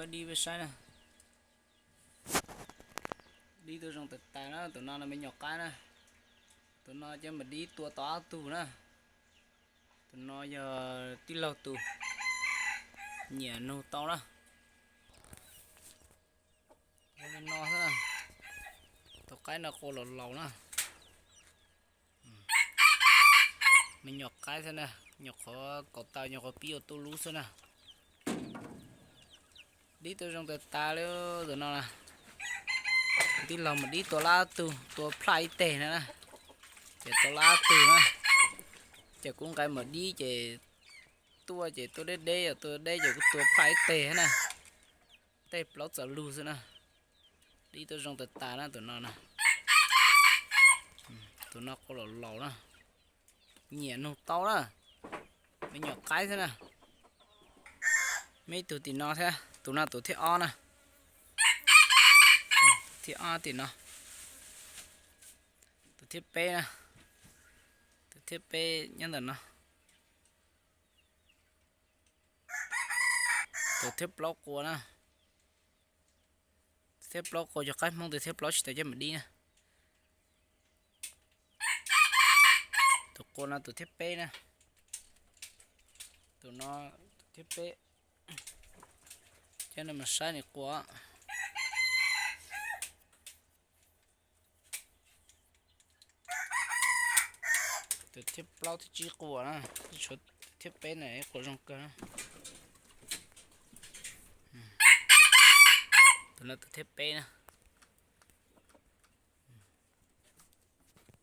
Dib peb saib na. Dib tuaj zoo tas tas na, tus no no me nyuam qaib na. Tus no cov mas dib tua tau ob tug na. Tus no yog tij laug tus, nyiam nug tau na. Zoo li no xwb na. Tus qaib no qua los laus na. Me nyuam qaib xwb na, nyuam qhuav kaum tau nyuam qhuav pib ua tuj lub xwb na. Dib tuaj zoo tas tas li tus no na. Tij laug mas dib tua lab tug, tua plaj ib teg na na. Ces tua lab tug na. Ces kuv nqa mas dib ces tuaj ces tuaj deb deb, yog tuaj deb ces kuv tua plaj ib teg na. Tej plaub txaus lug xwb na. Dib tuaj zoo tas tas na tus no na. Tus no qua los laus na. Nyiam nug tau na. Me nyuam qaib xwb na. Me ib tug tim no thiab, tus no tus thib ob na. Thib ob tim no. Tus thib peb na. Tus thib peb nyob ntawm no. Tus thib plaub qua na. Tus thib plaub qua cov qaib Hmoob, tus thib plaub tsis tau coj mus dib na. Tus qua no tus thib peb na. Tus no tus thib peb. Coj nej mus saib nws qua. Tus thib plaub thib tsib qua na, tshuav tus thib peb na qua zoo kawg na. Tus no tus thib peb na.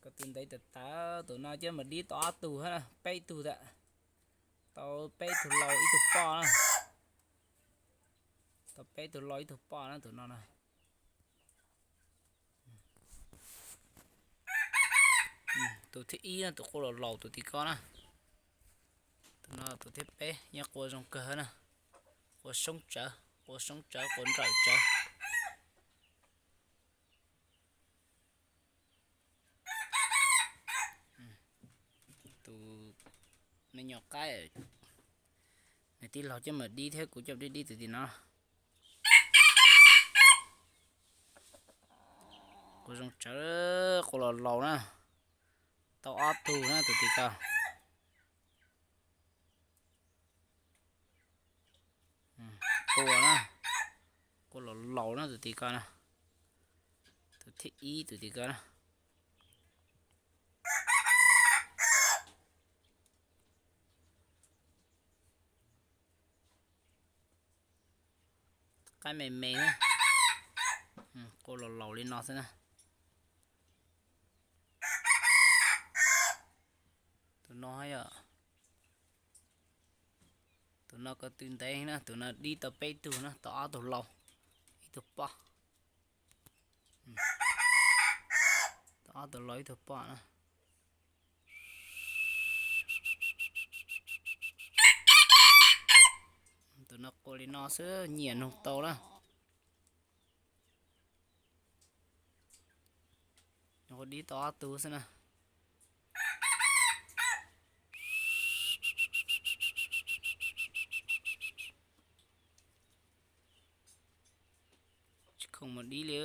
Ko tw ntev tas tas, tus no coj mus dib tau ob tug, peb tug tas. Tau peb tug laus ib tug poj na. Tau peb tug laus ib tug poj na tus no na. Tus thib ib na, tus qua los laus tus tim ko na. Tus no tus thib peb yeej qua zoo kawg na. Qua soob tsawv, qua soob tsawv, qua nrawm tsawv. Tus me nyuam qaib, nws tij laug coj mus dib thiab kuv coj mus dib dib tus tim no. Qua zoo tsawv, qua los laus na. Tau ob tug na tus tim ko. Qua na, qua los laus na tus tim ko na. Tus thib ib tus tim ko na. Qaib me me na. Qua los laus li no xwb na. Tus no yog, tus no ko tw ntev na, tus no dib tau peb tug na, tau ob tug laus, ib tug poj. Tau ob tug laus ib tug poj na. Tus no qua li no xwb nyiam nug tau na. Nyuam qhuav dib tau ob tug xwb na. Tsis khoom mus dib li.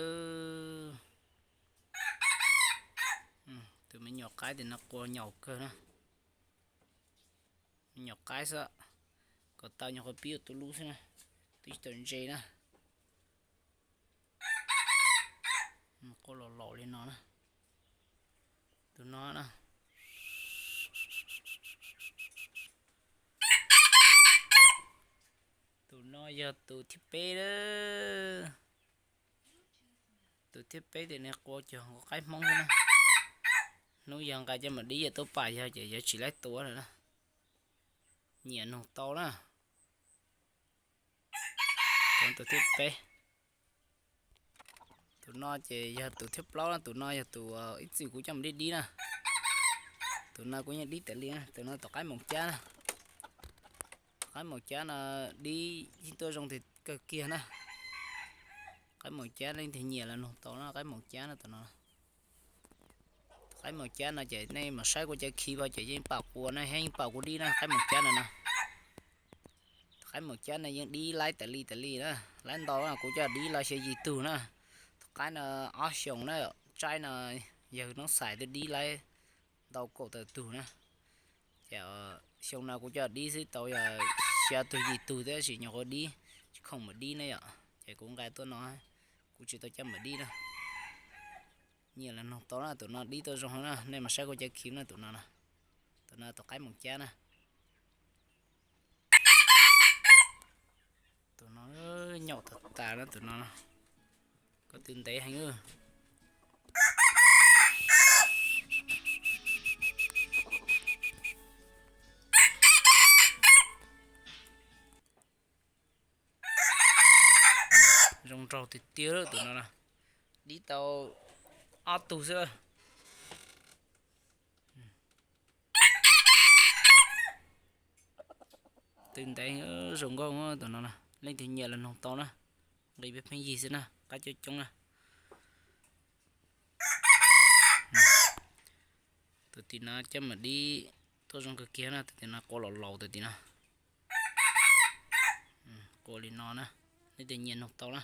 Tus me nyuam qaib tim no qua nyaum kawg na. Me nyuam qaib xwb, kom tau nyuam qhuav pib ua tuj lub xwb na, twb tsis tau ntse na. Qua los laus li no na. Tus no na. Tus no yog tus thib peb lawm. Tus thib peb ces nws qua cog nkaus qaib Hmoob xwb na. Hnub yog nqa coj mus dib yawg tub pas yog ces yawg tsis laib tua lawm na. Nyiam nug tau na. Tus thib peb. Tus no ces yog tus thib plaub na, tus no yog tus ib txwm kuv coj mus dib dib na. Tus no kuv yeej dib tas li na, tus no tus qaib moos cab na. Tus qaib moos cab no dib yeej tuaj zoo tiag kawg kiag na. Qaib moos cab leej twg nyiam los nug tau na, qaib moos cab na tus no. Tus qaib moos cab no ces nej mus saib kuv cov khi pa ces yeej pom kuv na, yeej pom kuv dib na, qaib moos cab no na. Tus Qaib Moos Cab no yeej dib laib tas li tas li na, laib ntau na, kuv coj dib laib xya yim tug na. Tus qaib no ob xyoos na, tsaib no yawg Noob Xais twb dib laib ntau kaum tawm tug na. Ces xyoo no kuv coj dib xwb tau yog xya tug yim tug thiab, tab sis nyuam qhuav dib tsis khoom mam dib na yom, ces kuv nqa tuaj no, kuv tsis tau coj mam dib na. Nyiam los noog tau na, tus no dib tuaj zoo na, nej mas saib kuv cov clip na, tus no, tus no tus Qaib Moos Cab na. Tus no nyaum tas tas na, tus no koj twb ntev heev. Zoo nraug tiag tiag tus no, dib tau ob tug xwb. Twb ntev, zoo nkauj tus no, leej twg nyiam los noog tau na. Nqi pheej pheej yig xwb na, qab coob coob na. Tus tim no coj mam dib tuaj zoo kawg kiag na, tus tim no qua laus laus tus tim no. Qua li no na, leej twg nyiam noog tau na.